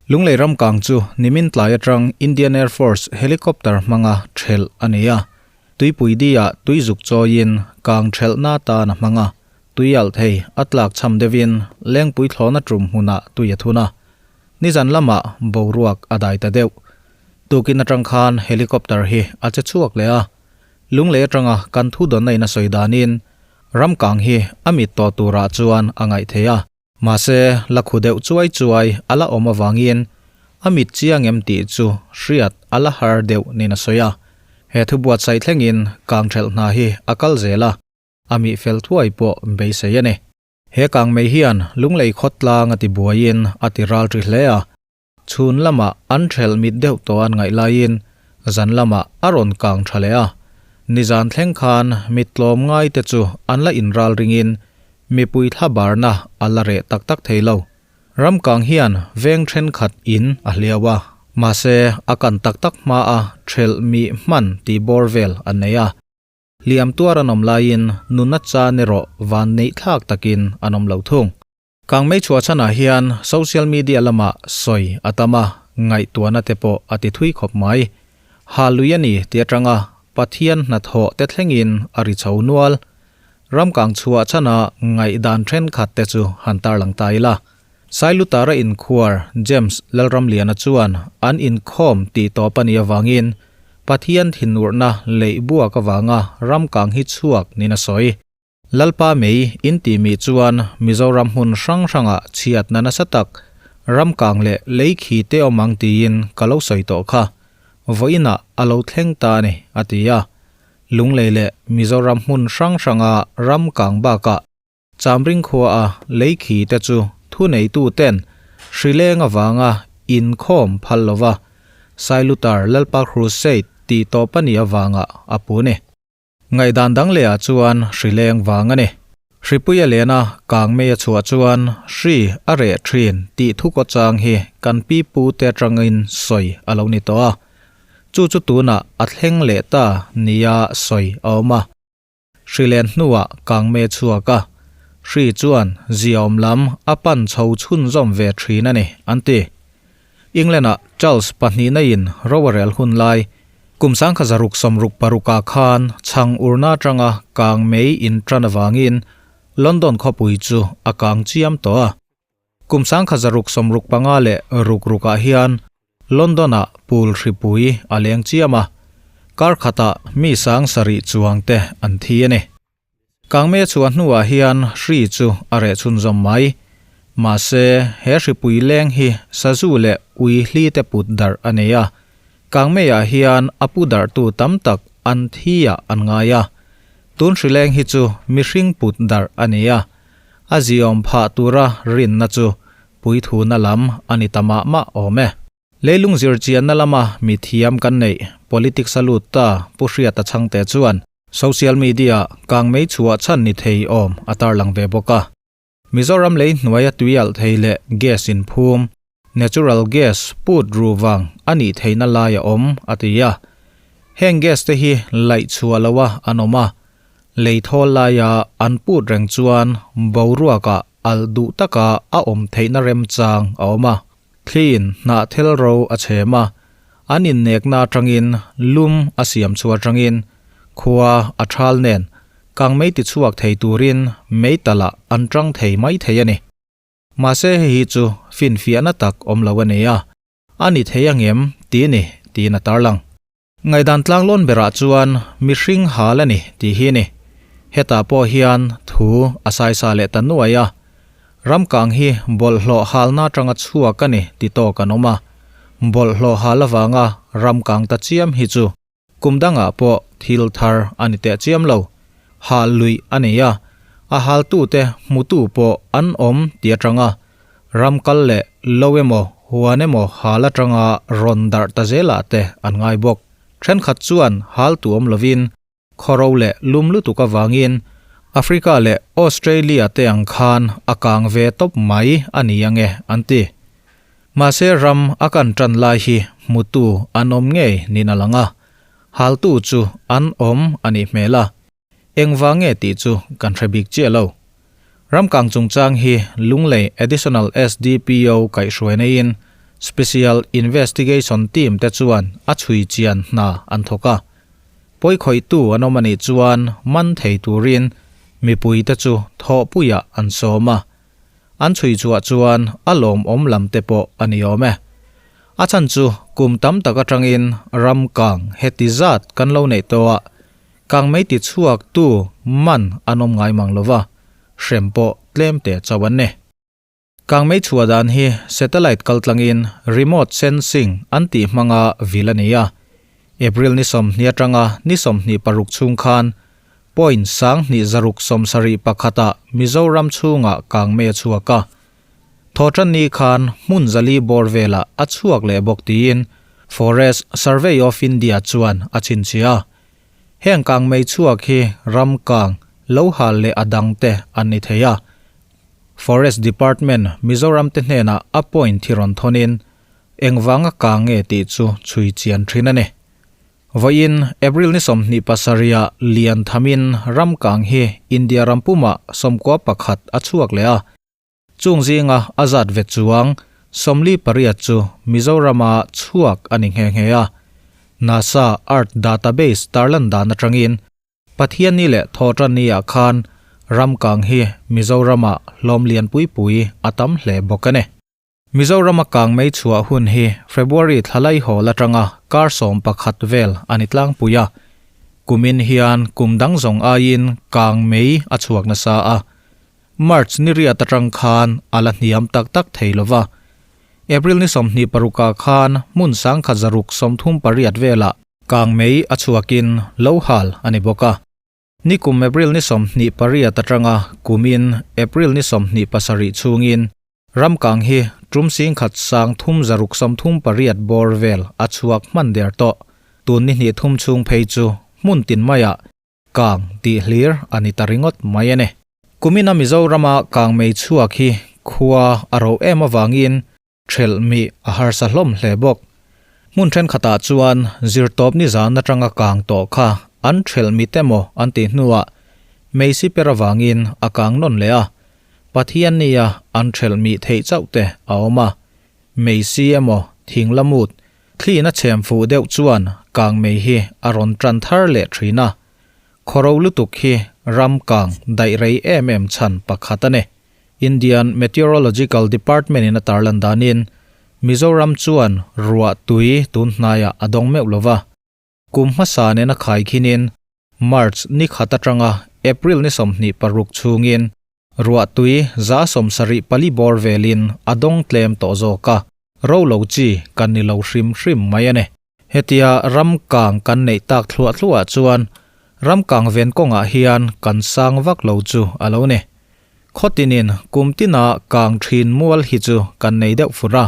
Lunglei ram kang chu nimin tlai atang Indian Air Force helicopter hmanga thelh a ni a. Tuipui diah tui zuk chawiin kang thelhna tan a hmang a, tui alh thei a tlak cham deuhin lengpui thlawhna tum hmunah tui a thun a. Nizan lamah boruak a dai ta deuh. Tukin atang khan helicopter hi a che chhuak leh a. Lunglei atanga kan thu dawnna in a sawi danin ram kang hi a mit tawh turah chuan a ngaih thei a. Mahse, la khu deuh chuai chuai a la awm avangin a mit chiang em tih chu hriat a la har deuh niin a sawi a. He thu buatsaih thlengin kang thelh hna hi a kal zel a, a mih fel thuai pawh beisei a ni. He kang mei hian Lunglei khawtlang a ti buaiin a ti ral ri hle a, chhun lamah an thelh mit deuh tawh an ngaih laiin zan lamah a rawn kang tha leh a. Nizan thleng khan mit tlawm ngai te chu an la inral ringin mipui thla barna a la reh tak tak thei lo. Ram kang hian veng thenkhat in a hliau a, mahse a kan tak tak hma a thelh mih hman tih bawr vel an nei a. Hliam tuar an awm laiin nunna chan erawh van neih thlak takin an awm lo thung. Kangmei chhuah chhanah hian social media lamah sawi a tam a, ngaihtuahna te pawh a ti thui khawp mai. Ha lui a ni ti atanga Pathian hnathawh te thlengin a ri chho nual. Ramkang chhuah chhana ngaihdan thenkhat te chu han tarlang ta ila. Sailutara inkhuar James Lalramliana chuan an inkhawm tih tawp a nih avangin Pathian thinurna leih buak avanga ramkang hi chhuak niin a sawi. Lalpa mei in tih mi chuan Mizoram hmun hrang hrangah chhiatna nasa tak, ramkang leh lei khi te awm ang tiin ka lo sawi tawh kha. Vawiinah a lo thleng ta a ni, a ti a. Lunglei leh Mizoram hmun hrang hranga ramkang bakah Chamring khuaa lei khi te chu thuneitu ten hrileng avanga inkhawm phal lova Sailutar Lalpa Crusade tih tawp a nih avanga a pu ni. Ngaihdan dang lehah chuan hri leng vang a ni. Hripui a len a, kangmei a chhuah chuan hri a reh thin tih thu kaw chang hi kan pi pu te atangin sawi a lo ni tawh a. Chu chu tunah a thleng leh ta nia sawi a awm a. Hri len hnuah kangmei a chhuak a, hri chuan ziaawm lam a pan chho chhunzawm ve thin a ni, an ti. England-ah Charles pahnihna in ro a rel hun lai, kum 1666 ah khan chhang urna atanga kang mei in tan avangin London khawpui chu a kang chiam tawh a. Kum 1665 leh ruk ruk ah hian London-ah pool hripui a leng chiam a, kar khatah mi 7000 chuang te an thi a ni. Kangmei a chhuah hnuah hian hri chu a reh chhunzawm mai. Mahse, he hripui leng hi sazu leh ui hli te put darh a nei a. Kangmeiah hian a pu darhtu tam tak an thi ah an ngai a. Tun hri leng hi chu mihring put darh a ni a. A ziawm phah tura rinna chu puithuna lam a ni ta mah mah awm e. Leilung zirchianna lama mithiam kan neih politics a lut ta Pu Hriata Chhangte chuan Social media kangmei chhuah chhan ni thei awm a tarlang ve bawk a. Mizoram lei hnuaia tui alh thei leh gas inphum, natural gas, put ru vang a nih theihna lai a awm, a ti a. Heng gas te hi laih chhuah loha an awm a, lei thawl laia an put reng chuan boruakah alh duh taka a awm theihna remchang a awm a. Thliin hnah thel ro a chhem a, an innekna atangin lum a siam chhuah atangin khua a thal nen kang mei tichhuak thei turin mei talah an tang thei mai thei a ni. Mahse hei hi chu finfiahna tak awm lo a nei a, a ni thei angem ti ni tiin a tarlang. Ngaihdan tlanglawn berah chuan mihring hal a ni tih hi a ni. Hetah pawh hian thu a saisa leh ta nuai a. Ramkang hi bawlhhlawh halna atanga chhuak a ni ti tawk an awm a. Bawlhhlawh hal avanga ramkang ta chiam hi chu kum dangah pawh thil thar a ni teh chiam lo. Hal luih a nei a, a haltute hmutu pawh an awm ti atanga Ram kal leh lo emaw, huan emaw hal atanga rawn darh ta zelah te an ngai bawk. Thenkhat chuan hal tuam lovin khawro leh lum lutuk avangin Africa leh Australia te ang khan a kang ve tawp mai a ni ange an ti. Mahse ram a kan tan lai hi hmutu an awm ngei niin a lang a, haltu chu an awm a nih hmel a. Engvang nge tih chu kan hre bik chiah lo. Ramkang chungchang hi Lunglei Additional SDPO kaihhruai neiin Special Investigation Team te chuan a chhui chian hna an thawk a. Pawikhawihtu an awm a nih chuan man thei turin mipuite chu thawhpuiah an sawm a. An chhui chhuah chuan a lawmawm lam te pawh a ni awm e. A chhan chu kum tam tak atangin ram kang heti zat kan lo neih tawh a, kang mei ti chhuak tu man an awm ngai mang lova, hrem pawh tlem te chauh an ni. Kang mei chhuah dan hi satellite kaltlangin remote sensing an tih hmanga vil a ni a. April ni 20 atanga ni 26 chhung khan point 2671 ah Mizoram chhungah kang mei a chhuak a. Thawhtan ni khan hmun zali bawr velah a chhuak leh bawk tiin Forest Survey of India chuan a chhinchhiah a. Heng kang mei chhuak hi ram kang, lo hal leh a dangte an ni thei a. Forest Department Mizoram te hnenah a point hi rawn thawnin engvanga kang nge tih chu chhui chian thin a ni. Vawiin April ni 27 ah lian thamin ram kang hi India ram pumah 11 a chhuak leh a. Chung zinga a zat ve chuang 48 chu Mizorama chhuak a ni nghe nghe a. NASA Earth Database tarlan dan atangin Pathianni leh Thawhtanni ah khan ram kang hi Mizoramah hlawm lian pui pui a tam hle bawk a ni. Mizorama kang mei chhuah hun hi February thlalai hawl atanga kar 11 vel a ni tlangpui a. Kumin hian kum dang zawng aiin kang mei a chhuak nasa a. March ni riat atang khan a la hniam tak tak thei lova. April ni 26 ah khan hmun 1638 velah Kang mei a chhuakin lo hal a ni bawk a. Nikum April ni 28 atanga kumin April ni 27 chhungin ram kang hi tum 1338 bawr vel a chhuak hman der tawh. Tun ni hnih thum chhung phei chu hmun tin maiah kang tih hlir a ni ta ringawt mai a ni. Kumina Mizorama kang mei chhuak hi khua a ro em avangin Thelh mi a harsa hlawm hle bawk. Hmun thenkhatah chuan zirtawp ni zan atanga kang tawh kha an thelh mi te maw an tih hnuah mei si per avangin a kang nawn leh a, Pathian nia an thelh mi theih chauh te a awm a. Mei si emaw thing la mut, thliin a chhem fuh deuh chuan kang mei hi a rawn tan thar leh thin a. Khawro lutuk hi ram kang daih rei em em chhan pakhat a ni. Indian Meteorological Department in a tarlan danin Mizoram chuan ruah tui tun hnaiah a dawng meuh lova. Kum hmasa nena khaikhinin March ni khat atanga April ni 26 chhungin ruah tui 74 bawr velin a dawng tlem tawh zawk a, ro lo chi kan ni lo hrim hrim mai a ni. Hetia ram kang kan neih tak thluah thluah chuan ram kang ven kawngah hian kan sang vak lo chu a lo ni. Khawtinin kum tina kang thin mual hi chu kan nei deuh fur a,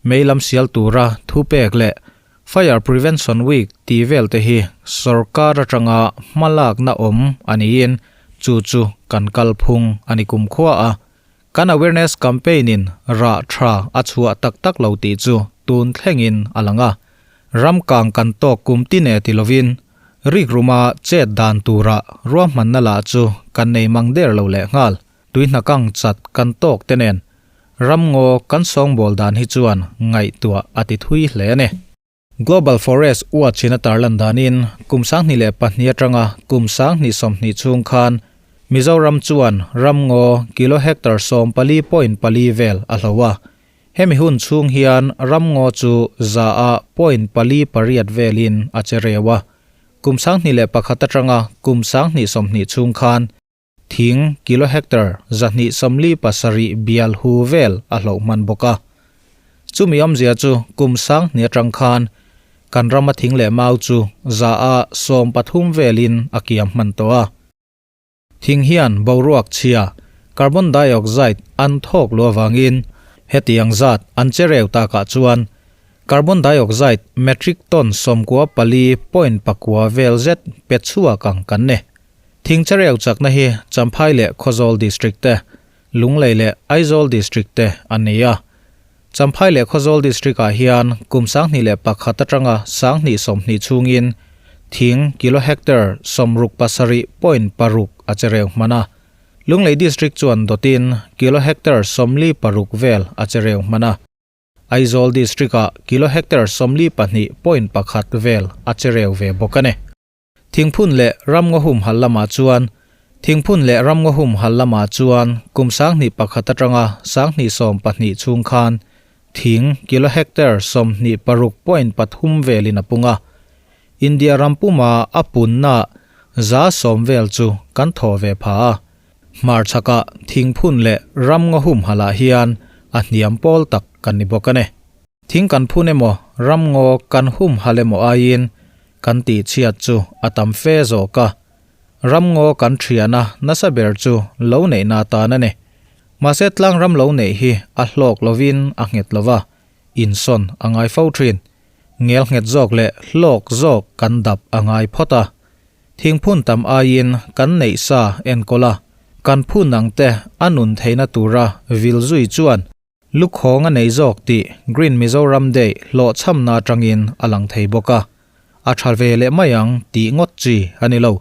mei lam sial tura thu pek leh Fire Prevention Week tih vel te hi sorkar atanga hmalakna awm a niin chu chu kan kalphung a ni kumkhua a. Kan awareness campaign in rah tha a chhuah tak tak lo tih chu tun thlengin a lang a. Ram kang kan tawk kum tine ti lovin rik ruma chet dan tura ruahmanna lah chu kan nei mang der lo leh nghal. Tui hnakang chat kan tawk te nen ram ngaw kan sawngbawl dan hi chuan ngaihtuah a ti thui hle a ni. Global Forest Watch in a tarlan danin kum 2002 atanga kum 2020 chhung khan Mizoram chuan ram ngaw kilohectare 14.4 vel a hlo a. Hemi hun chhung hian ram ngaw chu za a point pali pariat velin a che reu a. Kum 2001 atanga kum 2020 chhung khan thing kilohectare 247 bial hu vel a hlo hman bawk a. Chumi awmzia chu kum 20 atang khan kan rama thing leh mau chu za a 13 velin a kiam hman tawh a. Thing hian boruak chhia carbon dioxide an thawk lu awangin hetiang zat an chereu takah chuan carbon dioxide metric ton 94.9 vel zet pe chhuak ang kan ni. Thing chereu chakna hi Champhai leh Khawzawl district te, Lunglei leh Aizawl district te an ni a. Champhai leh Khawzawl district ah hian kum 2001 atanga 2020 chhungin thing kilohectare 67.6 a chereu hman a. Lunglei district chuan dotin kilohectare 46 vel a chereu hman a. Aizawl District-ah kilo hectare 42.1 vel a chereu ve bawk a ni. Thingphun leh ramngaw humhalh lamah chuan Thingphun leh ramngaw humhalh lamah chuan kum 1001 atanga 2012 chhung khan thing kilo hectare 26.3 velin a pung a. India ram puma a punna 10% vel chu kan thaw ve pha a. Hmarchhakah thingphun leh ramngaw humhalh ah hian a hniam pawl tak kan ni bawk a ni. Thing kan phun emaw, ramngaw kan humhalh emaw aiin kan tihchhiat chu a tam fe zawk a. Ramngaw kan thiana nasa ber chu lo neihna atan a ni. Mahse tlang ram lo neih hi a hlawk lovin a nghet lova, insawn a ngai fo thin. Ngel nghet zawk leh hlawk zawk kan dap a ngai phawt a. Thingphun tam aiin kan neih sa enkawl a, kan phun ang te a nun theihna tura vil zui chuan Lukhawng a nei zawk tih Green Mizoram Day hlawhchhamna atangin a lang thei bawk a, a tha ve leh mai ang tih ngawt chi a ni lo.